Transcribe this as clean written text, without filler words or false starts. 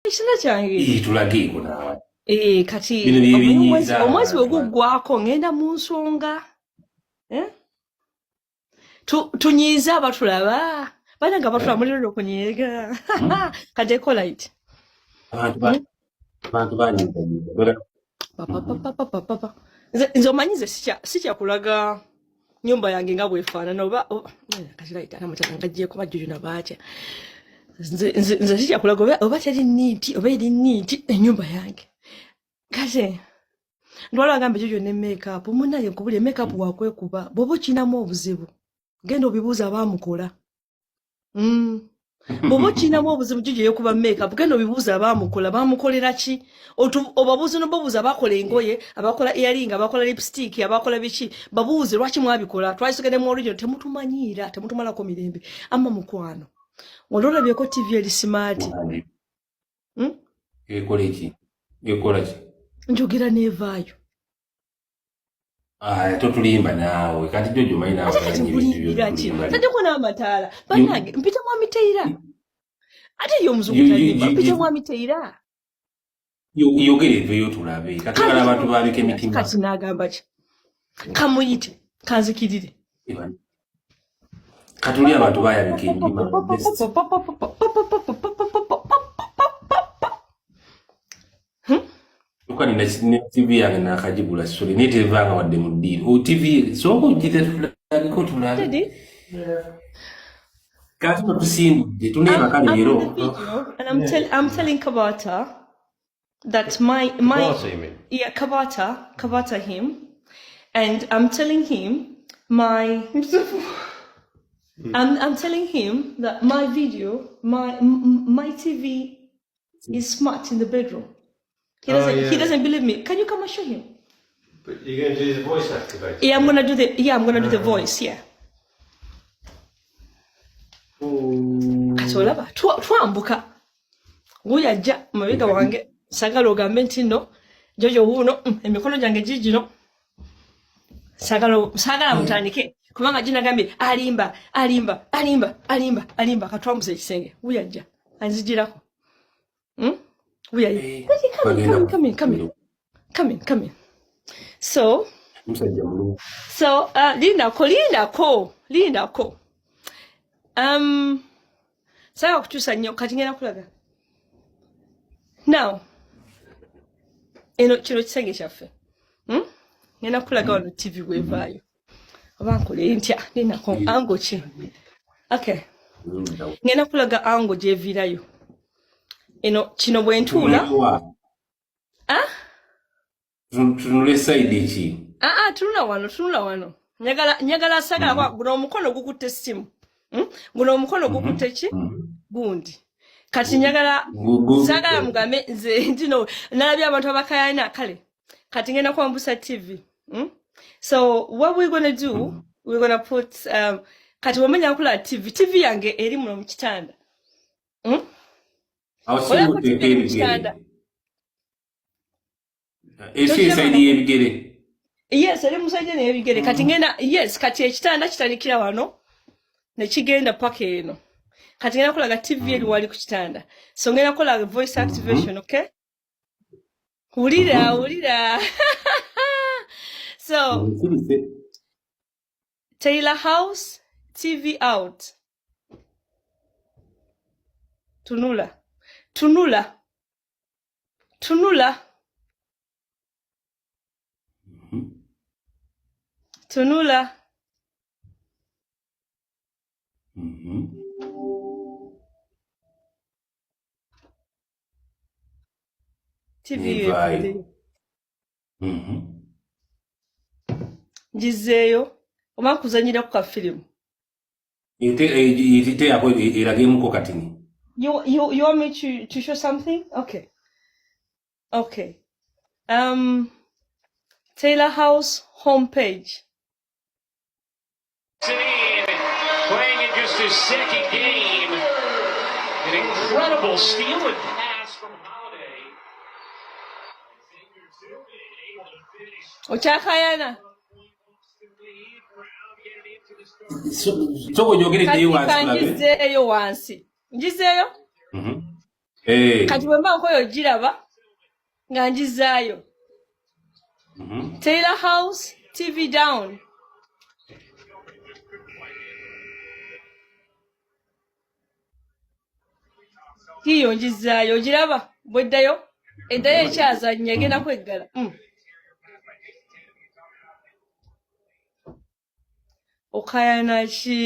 Ekitanda kyange. Ii, tulageeko naawe. Eh, kati Bino bye binyiiza omwezi abantu. bwe guggwako ngenda mu nsonga. Eh? Tunyiize abatulaba. Banange abatulaba muliro okunyiiga. Kati ekola iti. Abantu abantu banyiiza. Papapapapapapa. Nze omanyi nze sikya kulaga nyumba yange nga bwefaanana oba kati layita namutaka ngaggyeko bajjuju na baatya. Nze sikya kulaga oba teri niiti oba eri niiti ennyumba yange. Kati ndwala agambe jojo ne makeup munnange nkubulire makeup wakwekuba bw'oba okinamu obuzibu genda obibuuze abaamukola. Bw'oba okinamu obuzibu jojo yekuba makeup genda obibuuze abaamukola baamukolera ki? Obabuuze n'obabuuza abakola engoye, abakola earring, abakola lipstick, abakola biki, babuuze lwaki mwabikola. Twalisogedde mu original temutumanyiira, temutumalako mirembe. Amma mukwano. Wali olabyeko TV eri smart? Ekola ki? Ekola ki? Njogera n'evaayo. Ah, totulimba naawe. Kati Jojo omanyi naawe Ate kati omanyi ebintu nkulimbira ki? by'otulimba. Taddeko n'amataala. Bannange, mpita mwami Teira. Ate ye omuzungu talimba. Mpita mwami Teira. Yogera eveeyo tulabe. Kati Kati oyagala abantu baabike emitima. Kati n'agamba ki? Kamuyite, kanzikirire. Kati oli abantu baayabika emitima. Best. Kyokka nina ne TV yange naakagigula sorry, naye tevanga wadde mu ddiiro. O TV sooka ogite tulageko tulabe. Teddy? Kati no tusimbudde tuneebaka I'm leero. on the video and I'm telling Kabata that my Kabata, you mean? Yeah, Kabata him, and I'm telling him my I'm telling him that my video, my TV is smart in the bedroom. He Oh, yeah. doesn't believe me. Can you come and show him? But you're going to do the voice activated. Yeah, I'm going to do the, yeah, I'm going to do the voice, yeah. Kati olaba, twambuka. Wuuyo ajja mabega wange, saagala ogambe nti nno, Jojo wuuno, emikono gyange giigino. Saagala mutandike, kubanga ginagambye alimba, alimba, alimba, alimba, alimba. Katwambuse ekisenge. Wuuyo ajja, anzigirako. Wuuyo ajja. Come in, come in, come in, come in. Come in, come in. So, Musajja mulungi. So, lindako, lindako, lindako. Sawa kukyusa nnyo, kati ngenda kulaga. Now, eno kino kisenge kyaffe. Ngenda kulaga wano TV bwevaayo. Oba nkole ntya, lindako, ango ki? Okay. Ngenda kulaga ango gy'eviirayo. Eno kino bwe ntuula. Ah? Tunule side ki? Ah, ah, tunula wano, tunula wano. Njagala sagala kwa guno omukono gukutte essimu. Guno omukono gukutte ki? Gundi. Kati njagala sagala mugambe nze ndino nalabye abantu abakayana kale. Kati ngenda kwambusa TV. So what we're going to do, we're going to put kati wamenya kula TV. TV yange eri muno mu kitanda. Awo si Olaba muteeka TV eri mu ebigere. kitanda. Esi Tojja esayidi bano. y'ebigere. Yes, eri mu sayidi n'ebigere. Kati ngenda, yes, kati ekitanda kitandikira wano ne kigenda paka eno. Kati ngenda kulaga TV eri wali ku kitanda. So ngenda kukola voice activation, okay? Wulira, wulira. So, Taylor House, TV out. Tunula. Tunula. Tunula. Tunula. TV Nevaayo. evuddeyo. Ngizeeyo oba nkuzannyira ku ka firimu. Ete yako eragemuko katini. You want me to show something? Okay. Okay. Taylor House homepage. Playing in just his second game. An incredible steal and pass from Holiday. Okyakayana? Soko gyogereddeyo Kati wansi tulabe. kangizeeyo wansi. Ngizeeyo? Eh. Kati bwe mba nkoyo giraba nga ngizaayo. Taylor House TV down. Hiyo ngizaayo ogiraba bweddayo eddayo ekyazannya egenda kweggala. Okayana ki?